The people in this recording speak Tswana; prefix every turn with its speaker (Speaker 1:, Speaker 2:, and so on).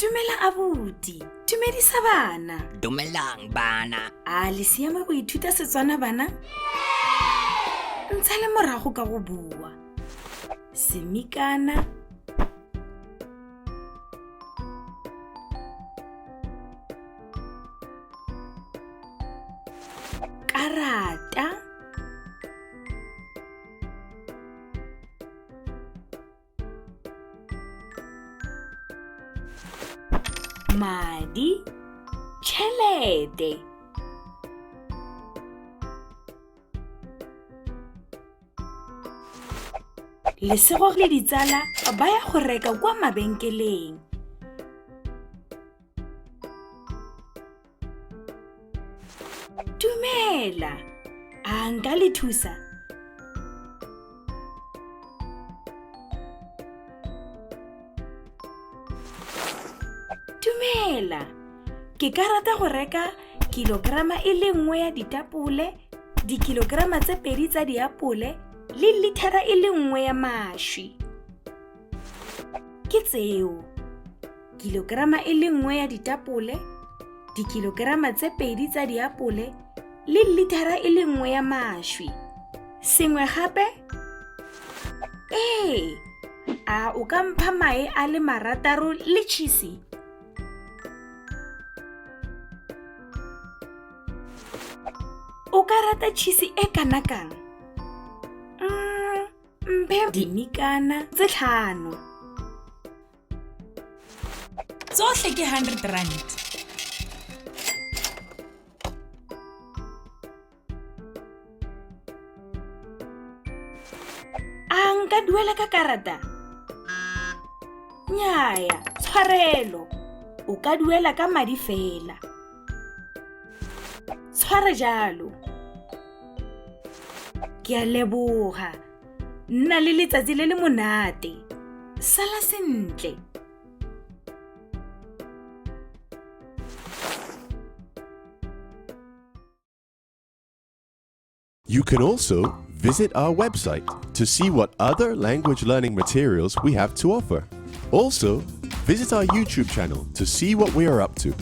Speaker 1: Dumela abuti, dumedisa bana.
Speaker 2: Dumelang bana.
Speaker 1: A le siame go ithuta Setswana bana? Ntsha le morago ka go bua. Semikana. Karata. Madi, tšhelete. Lesego le ditsala ba ya go reka kwa mabenkeleng. Dumela, a nka le thusa? Dumela, ke ka rata go reka kilograma e le nngwe ya ditapole, dikilograma tse pedi tsa diapole le lithara e le nngwe ya mašwi. Ke tseo. Kilograma e le nngwe ya ditapole, dikilograma tse pedi tsa diapole le lithara e le nngwe ya mašwi. Sengwe gape? Ee, a o ka mpha mae a le marataro le tšhisi? O ka rata tšhisi e kana kang? Mphe dimikana tse tlhano.
Speaker 3: Tsohle ke 100 rand.
Speaker 1: A nka duela ka karata? Nnyaya, tshwarelo. O ka duela ka madi fela. Tshware jalo. Ke a leboga. Nna le letsatsi le le monate. Sala sentle.
Speaker 4: You can also visit our website to see what other language learning materials we have to offer. Also, visit our YouTube channel to see what we are up to.